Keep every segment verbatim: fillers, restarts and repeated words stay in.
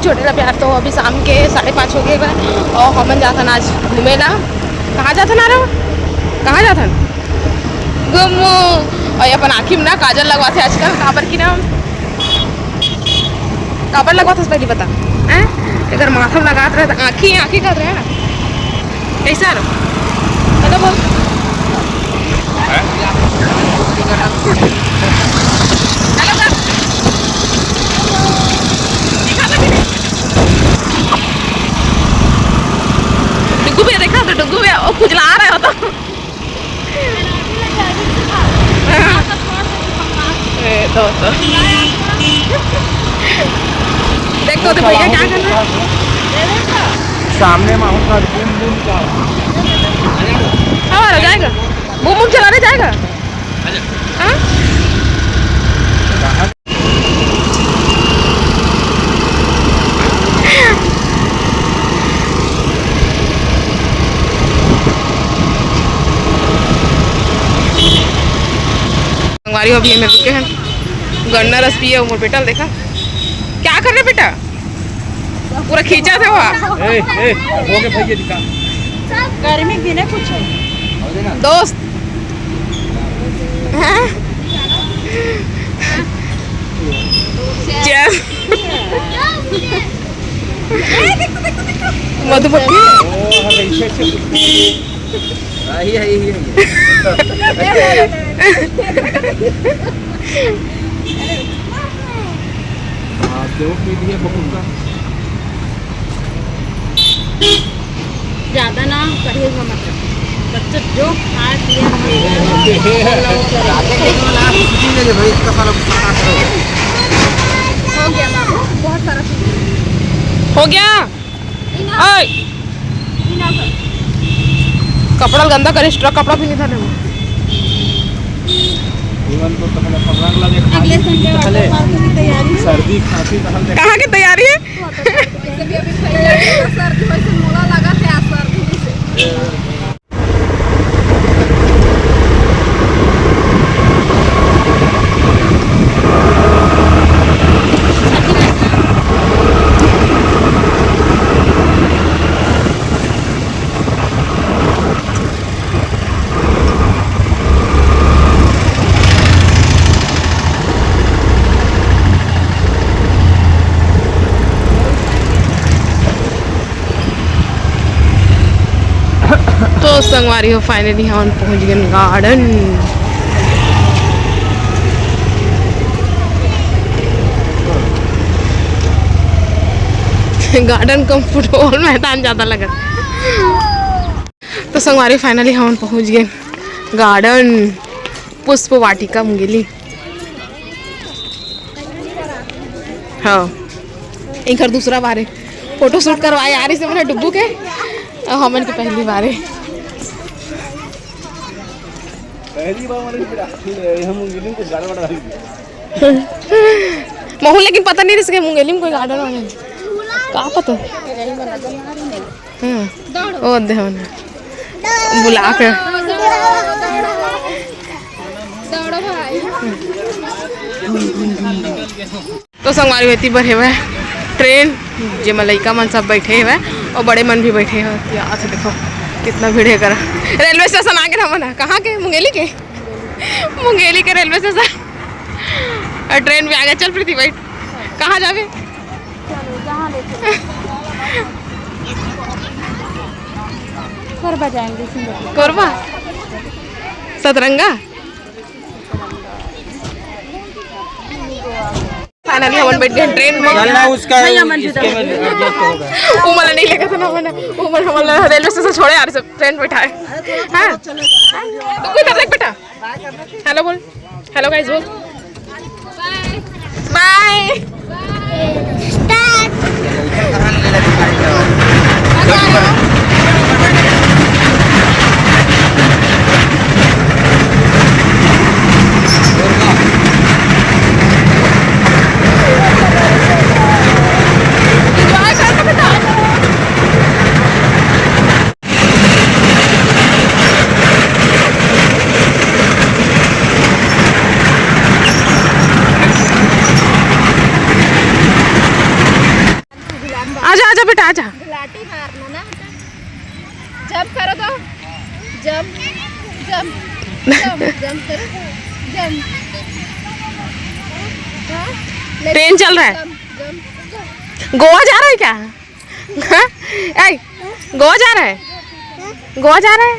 छोटे ला प्यार, तो अभी शाम के साढ़े पाँच हो गए बा और हमन जाथन आज घूमे ला। कहाँ जाथन आ रहा? कहाँ जाथन? घूमो। और ये अपन आँखी में ना काजल लगवाथे आजकल, काबर की ना, काबर लगवाथे पहली बता, हैं? अगर माथा में लगात रहे तो आँखी, आँखी कर रहे हैं ना। कैसा रहो? हेलो बोल। हेलो कर। दिखा दो किसी। डुगू भैया देखा तो, डुगू भैया वो खुजला रहे हो तो। ए, तो, तो। देख तो, तो भैया क्या कर रहा है? सामने माहौल का बूम बूम का। हमारा जाएगा, बूम बूम चलाने जाएगा। हाँ? संगवारी हो, अभी ये मेरे रुके हैं, गन्ना रस पिए, मोर बेटा ल देखा, क्या कर रहे बेटा, पूरा खींचा थे वहाँ। ए, ए, हो गए भाई, ये दिखा। गर्मी के दिन है कुछ। दोस्त। हैं? Cheers। मधुमक्खी। ओ, हाँ, ऐसे, ऐसे। हाँ, ये है, ये है, ये है। हाँ, सेव पी लिए बहुत का। ज्यादा ना परहेज में मत रखो। बच्चों जो खाए पिए हम लोग रात में देखो ना, shooting ले ले भाई, इतना सारा गुस्सा कहाँ से हो गया? हो गया बाबू, बहुत सारा shooting। हो गया? Enough। ओए। Enough। कपड़ा गंदा करे, extra कपड़ा भी नहीं था वो। जीवन तो पहले पलंग लगे, अगले खाली Sunday पहले water park की तैयारी है। सर्दी, खांसी तो हम कहाँ की तैयारी है? वैसे भी अभी फैल गया है, सर्दी वैसे मोला लगा थे आज सर्दी से। तो संगवारी हो, finally हमन पहुंच गए garden। Garden कम football मैदान ज्यादा लगत। तो संगवारी, finally हमन पहुंच गए garden, पुष्प वाटिका मुंगेली। हाँ, इनकर दूसरा बार है। Photoshoot करवाए आ रही से मैंने डुब्बू के, और हमन के पहली बार है। पहली बार मैंने फिर आती है, हम मुंगेली में कुछ गड़बड़ आ गई। महू लेकिन पता नहीं इसके मुंगेली में कोई garden वाले। का पता? हम्म। ओ दे होने। बुला के। दौड़ो भाई। तो संगवारी, एती बर हेवय train, जेमा लइका मन सब बैठे हेवय और बड़े मन भी बैठे हेवय। यहाँ से देखो कितना भीड़ है करा। Railway station आ गए हमन ह। कहाँ के? मुंगेली के? मुंगेली के railway station। और train भी आ गया। चल प्रीति, बैठ। कहाँ जावे? चलो, जहाँ ले चलो। कोरबा जाएंगे, सिंगरौली। कोरबा? सतरंगा? Finally हमन बैठ गए train में। चलना उसका, भैया, मन इसके में adjust होगा। वो मला नहीं लगा था ना, मना वो मला, मला railway station छोड़े यार, सब train बैठा है। हाँ, तुमको इधर देख बेटा। Hello बोल। Hello guys बोल। Bye। जा, जा बेटा, आ जा। गुलाटी मारना ना बेटा। जंप करो तो। जंप, जंप, जंप, जंप करो। जंप। हाँ? ट्रेन चल रहा है। Jump, jump, jump. गोवा जा रहा है क्या? हाँ? ए, गोवा जा रहा है? गोवा जा रहा है?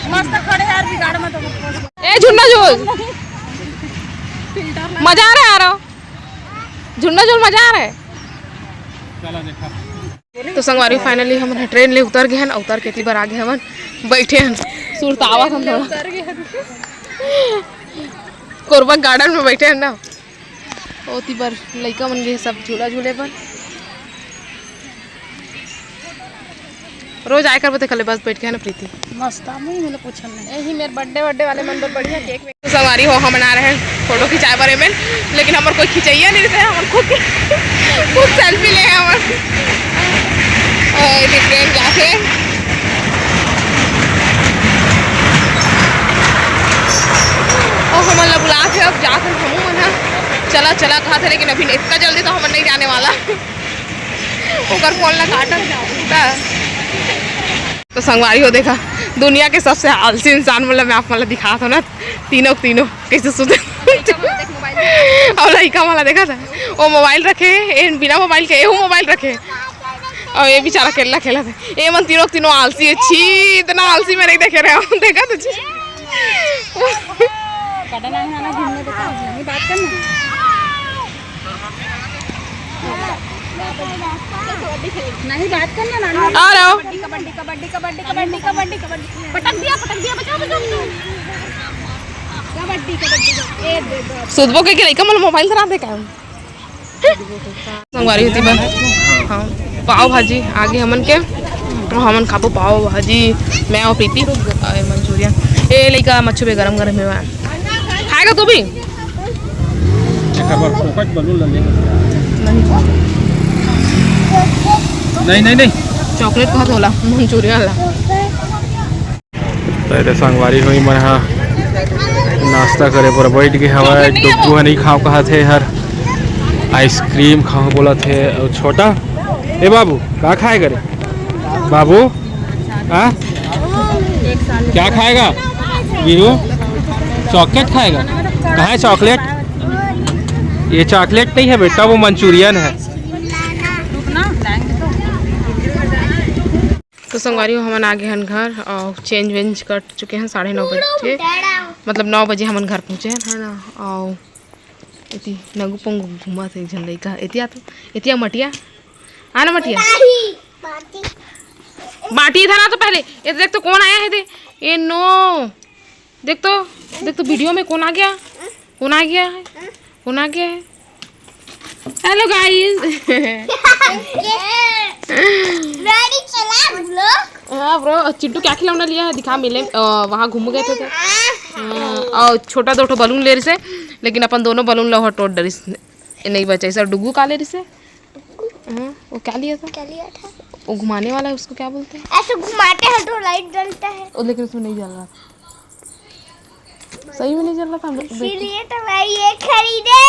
मस्त खड़े यार, बिगाड़ मत। ए झुन्ना झूल, मजा आ रहा है, आ रहा हो? झुन्ना झूल मजा आ रहा है। तो संगवारी, finally हमन ट्रेन ले उतर गए हन, उतर के एती बर आ गए हमन, बैठे हन, सुरतावत हन थोड़ा। कोरबा गार्डन में बैठे हन ना, ओती बर लइका मन गे सब झूला झूले बर। रोज आए करबो ते कले बस बैठ के, है ना प्रीति? मस्त, मुझे मतलब पूछन नहीं। यही मेरे बर्थडे वर्डे वाले मन बर बढ़िया केक। तो संगवारी हो, हमन आ रहे हैं फोटो खिंचाए बर एमेन, लेकिन हमर कोई खिंचैया नहीं रहते, हमन खुद, खुद सेल्फी ले हमन। और ये ट्रेन जाके, और हमन ला बुलात हे, अब जात हे हमू मन ह। चला, चला कहत हे, लेकिन अभी इतना जल्दी तो हमन नहीं जाने वाला। ओकर फोन ला काटत जाता। तो संगवारी हो, देखा, दुनिया के सबसे आलसी इंसान, मतलब, मैं आप, मतलब, दिखात हो ना, तीनों के तीनों कैसे सुते। और लइका वाला देखा था, वो मोबाइल रखे, ए बिना मोबाइल के, एहू मोबाइल रखे, और ये बेचारा अकेला खेला था। ये मन तीनों के तीनों आलसी है। छी, इतना आलसी मैं नहीं देखे रहे हूँ। देखा तो छी। नहीं, बात करना। नहीं, बात करना, नानी। आ रहा हो। कबड्डी, कबड्डी, कबड्डी, कबड्डी, कबड्डी, कबड्डी, कबड्डी। पटक दिया, पटक दिया, बचाओ, बचाओ, बचाओ। कबड्डी, कबड्डी, कबड्डी। ए, दे दो। सुतबो के, के लइका मन मोबाइल धरा दे का? संगवारी होती बा। हाँ, पाव भाजी आगे हमन के, और हमन खाबो पाव भाजी, मैं और प्रीति, और मंचूरियन। ए लइका मच्छू बे गरम गरम हे बा। खाएगा तू भी? एकर बर फोकट बलून ल ले। नहीं। नहीं, नहीं, नहीं। चॉकलेट कहत होला, मंचूरियन ला। तो एदे संगवारी हो, इमन ह नाश्ता करे बर बैठ गे हवय। डुग्गू ह नहीं खाव कहत हे, हर आइसक्रीम खाव बोलत हे। अउ छोटा, ए बाबू, का खाए करे बाबू? हाँ? क्या खाएगा वीरू? चॉकलेट खाएगा? कहाँ है चॉकलेट? ये चॉकलेट नहीं है बेटा, वो मंचूरियन है। तो संगवारी हो, हमन आ गे हन घर और चेंज वेंज कर चुके हैं, साढ़े नौ बजे, मतलब नौ बजे हमन घर पहुँचे हैं, है ना। और एती नंगू पंगू घूमत हे एक झन लइका। एती आ तू, एती आ मटिया, आ ना मटिया। बाटी। बाटी इधर आ तो पहले। ये देख तो कौन आया है दे। ए नो। देख तो, देख तो वीडियो में कौन आ गया? कौन आ गया है? कौन आ गया है? हेलो गाइस। Ready, चला ब्रो। हाँ ब्रो, चिंटू क्या खिलौना लिया है? दिखा, मेले, अ, वहाँ घूम गए थे तो। हाँ, और छोटा दो ठो बलून ले रही से, लेकिन अपन दोनों बलून ला टोट डरिस। ए, नहीं बचा, सर डुगू का ले रही से? हाँ, वो क्या लिया था? क्या लिया था? वो घुमाने वाला है, उसको क्या बोलते हैं? ऐसे घुमाते हैं तो लाइट जलता है। ओ, लेकिन उसमें नहीं जल रहा था। सही में नहीं जल रहा था, हम लोग देख के। इसीलिए तो मैं ये खरीदे।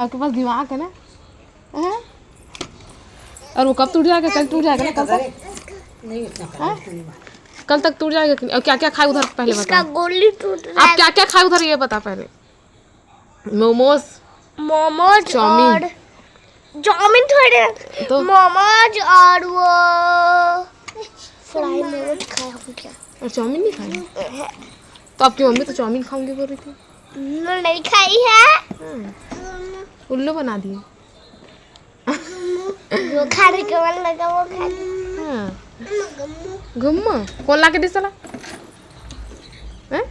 आपके पास दिमाग है ना? हाँ? और वो कब टूट जाएगा? कल टूट जाएगा ना, कल तक? नहीं, इतना हाँ? कल तक टूट जाएगा कि नहीं? और क्या क्या खाए उधर, पहले इसका बताओ। गोली टूट रहा आप है। क्या क्या खाए उधर, ये बता पहले। मोमोज, मोमोज चाउमीन। और चाउमीन थोड़े, तो? मोमोज और वो फ्राई मोमोज खाया हूँ क्या? और चाउमीन नहीं खाया? तो आपकी मम्मी तो चाउमीन खाऊंगी बोल रही थी। उन्होंने नहीं खाई है। हाँ। उल्लू बना दिए। जो खाने के मन लगा वो खा ले। हाँ। गुम्मा कौन ला के दिस तोला? हैं?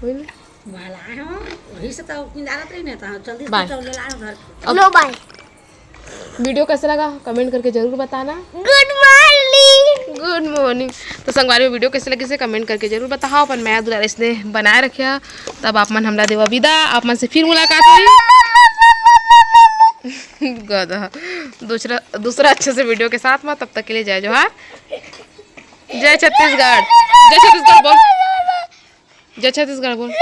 वही ना। वाला है, हाँ। वही से तो किनारत रही ना, तो जल्दी से बाय। चल ले, लाओ घर। अब लो बाय। वीडियो कैसे लगा, कमेंट करके जरूर बताना। गुड मॉर्निंग। गुड मॉर्निंग। तो संगवारी हो, वीडियो कैसे लगी से कमेंट करके जरूर बताओ। अपन मया दुलार इसने बनाए रखे। तब आप मन हमला देवा विदा, आप मन से फिर मुलाकात होही। गधा। दूसरा, दूसरा अच्छे से वीडियो के साथ में, तब तक के लिए जय जोहार। जय छत्तीसगढ़। जय छत्तीसगढ़ बोल। जय छत्तीसगढ़ बोल।